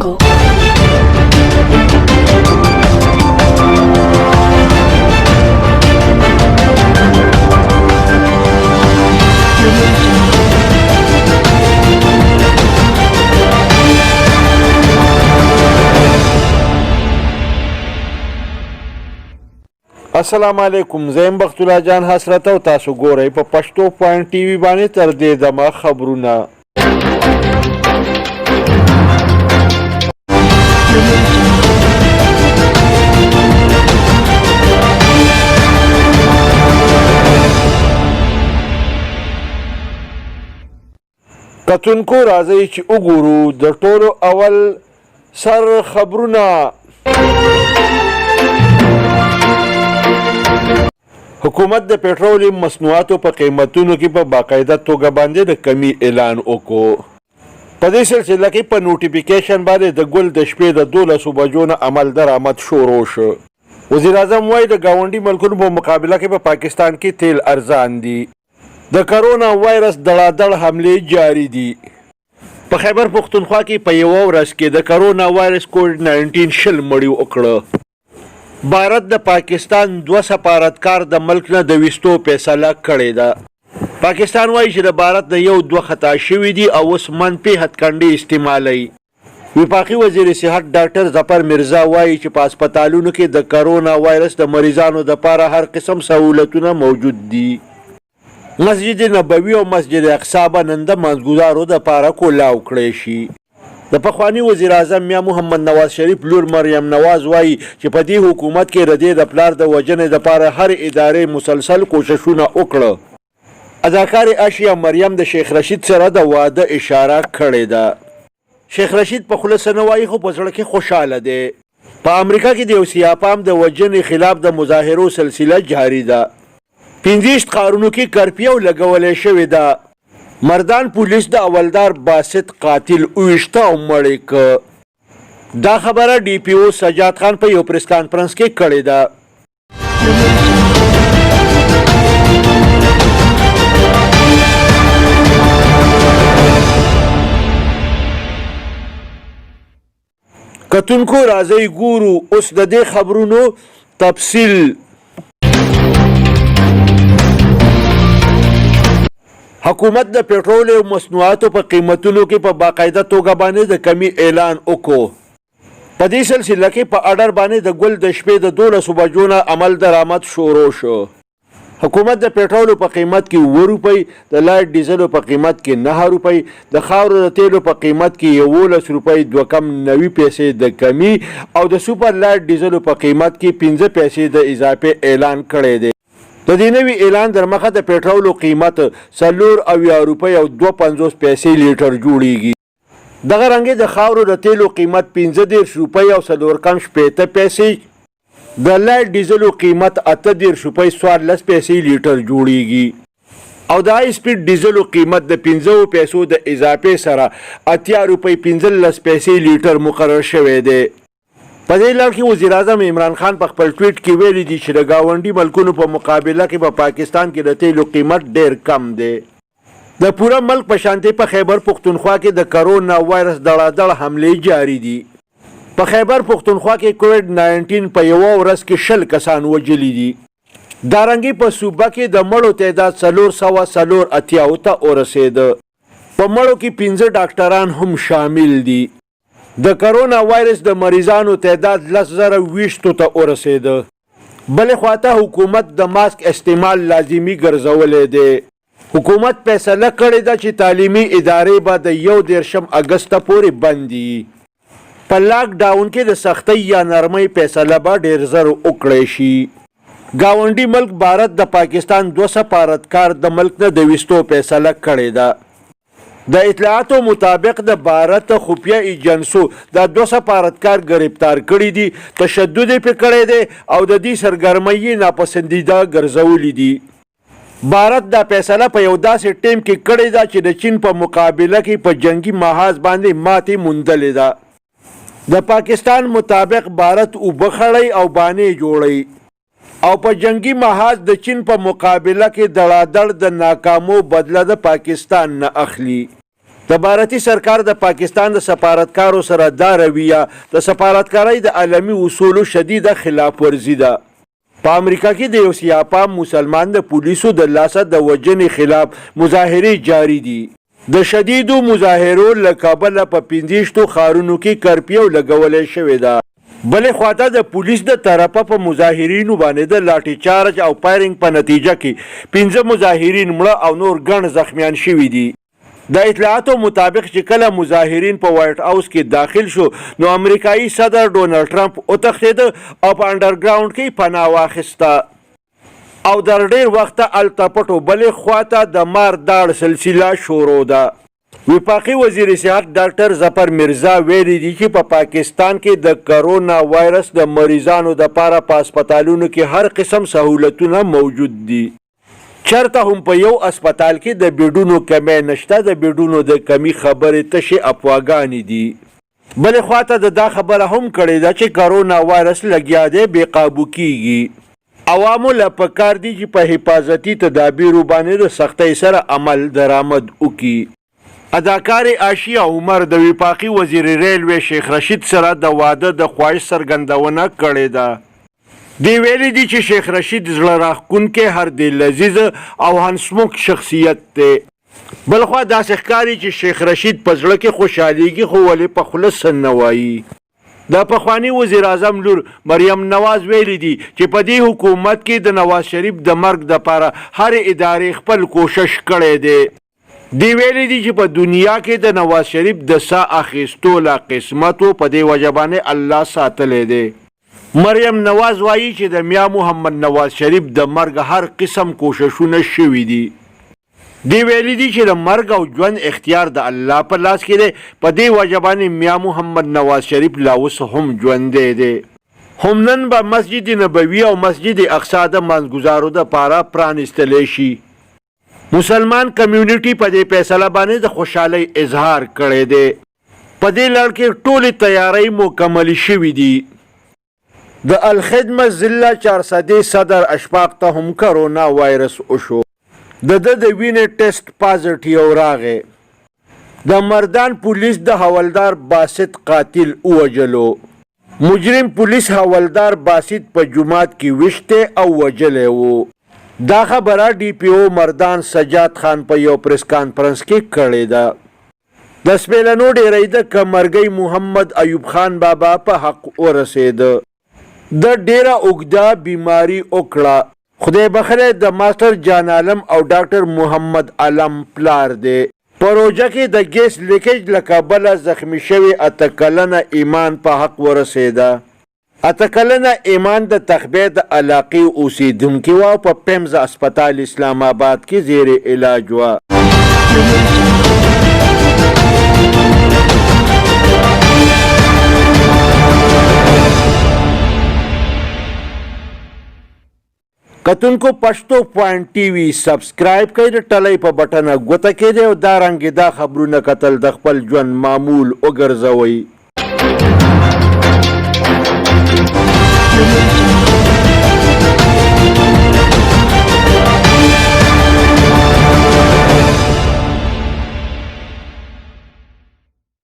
Jungle. Audio Jungle. السلام علیکم، زه یم بخت الله جان حسرت او تاسو ګورئ په پښتو پوینټ ټي وي باندې تر دې دمه خبرونه. Audio Jungle. کتونکو راځئ چې وګورو د ټولو اول سر خبرونه. حکومت د پټرولیم مصنوعاتو په قیمتونو کې په باقاعده توګه باندې د کمی اعلان وکړو. په دې سلسله کې په نوټیفیکیشن باندې د ګل د شپې د 12 بجو نه عمل درآمد شروع شو. وزیراعظم وایي د ګاونډي ملکونو په مقابله کې په پاکستان کې تیل ارزان دي. د کرونا وایرس دړادړ حملې جاري دي. په خیبر پښتونخوا کې په یوه ورځ کې د کرونا وایرس کوویډ 19 20 مړي وکړه. بھارت د پاکستان دوه سفارتکار د ملک نه د ویستو فیصله کړې ده. پاکستان وایي چې د بھارت نه یو دوه خطا شوي دي او اوس منفي هتکنډې استعمالوي. وفاقي وزیر صحت ډاکټر ظفر مرزا وایي چې په هسپتالونو کې د کرونا وایرس د مریضانو دپاره هر قسم سهولتونه موجود دي. مسجد نبوي او مسجد اقصا به نن د مانځګزارو دپاره کولاو کړی شي. د پخواني وزیراعظم میا محمد نواز شریف لور مریم نواز وایي چې په دې حکومت کې د دې د پلار د وژنې دپاره هرې ادارې مسلسل کوششونه وکړه. اداکارې اشیا مریم د شیخ رشید سره د واده اشاره کړې ده. شیخ رشید په خوله څه نه وایي خو په زړه کې خوشحاله دی. په امریکا کې د یو سیاپام د وژنې خلاف د مظاهرو سلسله جاري ده. 25 ښارونو کې کرفیو لګولې شوې ده. مردان پولیس د اولدار باسط قاتل وویشته او مړ یې کړ. دا خبره ډي پي او سجاد خان په یو پریس کانفرنس کې کړې ده. Audio Jungle. کتونکو راځئ ګورو اوس د دې خبرونو تفصیل. حکومت د پټرول او مصنوعاتو په قیمتونو کې په باقاعده توګه باندې د کمی اعلان وکړو. په دې سلسله کې په اډر باندې د ګل د شپې د 12 بجو نه عمل درآمد شروع شو. حکومت د پټرولو په قیمت کې 7 روپۍ، د لایټ ډیزلو په قیمت کې 9 روپۍ، د خاورو د تیلو په قیمت کې 11 روپۍ 2 کم 90 پیسې د کمی او د سپر لایټ ډیزلو په قیمت کې 5 پیسې د اضافې اعلان کړی دی. د دې نوي اعلان در مخه د پټرولو قیمت 74 روپۍ او 52 پیسې لیټر جوړیږي. دغه رنګ د خاورو د تیلو قیمت 35 روپۍ او 4 کم 60 پیسې، د لایټ ډیزلو قیمت 38 روپۍ 14 پیسې لیټر جوړیږي او د های سپیډ ډیزلو قیمت د 5 پیسو د اضافې سره 80 روپۍ 15 پیسې لیټر مقرر شوی دی. په دې لړ کې وزیراعظم عمران خان په خپل ټویټ کې ویلي دي چې د ګاونډي ملکونو په مقابله کې په پاکستان کې د تیلو قیمت ډیر کم دی. د پوره ملک په شانتې په خیبر پښتونخوا کې د کرونا وایرس دړادړ حملې جاري دي. په خیبر پښتونخوا کې کوویډ 19 په یوه ورځ کې 20 کسان وژلي دي. دارنګې په صوبه کې د مړو تعداد 484 ته ورسېده. په مړو کې 5 ډاکټران هم شامل دي. د کرونا وایرس د مریضانو تعداد 10,020 ته ورسېده. بلې خواته حکومت د ماسک استعمال لازمي ګرځولی دی. حکومت فیصله کړې ده چې تعلیمي ادارې به د 31 اګسته پورې بندې وي. په لاک ډاون کې د سختۍ یا نرمۍ فیصله به ډېر زر وکړی شي. ګاونډي ملک بھارت د پاکستان دوه سفارتکار د ملک نه د ویستو فیصله کړې ده. د اطلاعاتو مطابق د بھارت خفیه ایجنسو دا دوه سفارتکار گرفتار کړي دي، تشدد یې پرې کړی دی او د دې سرګرمۍ یې ناپسندیده ګرځولي دي. بھارت دا فیصله په یو داسې ټیم کې کړې ده چې د چین په مقابله کې په جنګي محاذ باندې ماتې موندلې ده. د پاکستان مطابق بھارت اوبه خړوي او بانې جوړوي او په جنګي محاذ د چین په مقابله کې دړادړ د ناکامو بدله د پاکستان نه اخلي. د د بھارتي سرکار د پاکستان د سفارتکارو سره دا رویه د سفارتکارۍ د عالمي اصولو شدیده خلاف ورزي ده. په امریکا کې د یو سیاپام مسلمان د پولیسو د لاسه د وژنې خلاف مظاهرې جاري دي. د شدیدو مظاهرو له کبله په پنځیشتو ښارونو کې کرفیو لګولی شوې ده. بلې خواته د پولیس د طرفه په مظاهرینو باندې د لاټي چارج او فایرنګ په نتیجه کې پنځه مظاهرین مړه او نور ګڼ زخمیان شوي دي. د اطلاعاتو مطابق چې کله مظاهرین په وایټ هاوس کې داخل شو نو امریکایي صدر ډونلډ ټرمپ وتښتېده او په انډرګراونډ کې پناه واخیسته او در ډیر وخته هلته پټ و. بلې خواته د مار داړ سلسله شروع ده. وفاقي وزیر صحت ډاکټر ظفر مرزا ویلي دي چې په پاکستان کې د کرونا وایرس د مریضانو دپاره په هسپتالونو کې هر قسم سهولتونه موجود دي. چرته هم په یو هسپتال کې د بیډونو کمی نشته، د بیډونو د کمي خبرې تشې افواګانې دي. بلې خواته ده دا خبره هم کړې ده چې کرونا وایرس لګیا دی بې قابو کیږي، عوامو له پکار دي چې په حفاظتي تدابیرو باندې د سختۍ سره عمل درآمد وکړي. اداکارې عاشیه عمر د وفاقي وزیر ریلوې شیخ رشید سره د واده د خواهش څرګندونه کړې ده. دې ویلي دي چې شیخ رشید زړه راښکونکی، هر دل لذیذ او هنسمک شخصیت دی. بلخوا داسې ښکاري چې شیخ رشید په زړه کې خوشحالیږي خو ولې په خوله څه نه وایي. د پخواني وزیراعظم لور مریم نواز ویلي دي چې په دې حکومت کې د نواز شریف د مرګ دپاره هرې ادارې خپل کوشش کړی دی. دې ویلي دي چې په دنیا کې د نواز شریف د ساه اخیستو لا قسمت و، په دې وجه باندې الله ساتلی دی. مریم نواز وايي چې د میا محمد نواز شریف د مرګ هر قسم کوششونه شوي دي. دې ویلي دي چې د مرګ او ژوند اختیار د الله په لاس کې دی، په دې وجه باندې میا محمد نواز شریف لا اوس هم ژوندی دی. هم نن به مسجد نبوي او مسجد اقصی د لمانځګزارو دپاره پرانیستل شي. مسلمان کمیونټي په دې فیصله باندې د خوشحالۍ اظهار کړی دی. په دې لړ کې ټولې تیارۍ مکملې شوې دي. د الخدمه ضلع چارسدې صدر اشفاق ته هم کرونا وایرس وشو. د ده د وینې ټیسټ پازټیو راغی. د مردان پولیس د حولدار باسط قاتل ووژلو. مجرم پولیس حولدار باسط په جومات کې ویشتی او وژلی وو. دا خبره ډي پي او مردان سجاد خان په یو پریس کانفرنس کې کړې ده. د سپیلنو ډیرۍ د کمرګۍ محمد ایوب خان بابا په حق ورسېده. ده ډېره اوږده بیماري وکړه. خدای بخښلی د ماسټر جان عالم او ډاکټر محمد عالم پلار دی. په روژه کې د ګیس لیکج له کبله زخمي شوې اته کلنه ایمان په حق ورسېده. اته کلنه ایمان د تخبې د علاقې اوسېدونکې وه او په پیمز هسپتال اسلام اباد کې زیر علاج وه. کتونکو پښتو پوینټ ټي وي سبسکرایب کړئ، د ټلۍ په بټنه ګوته کېدئ او دا رنګې دا خبرونه کتل د خپل ژوند معمول وګرځوئ.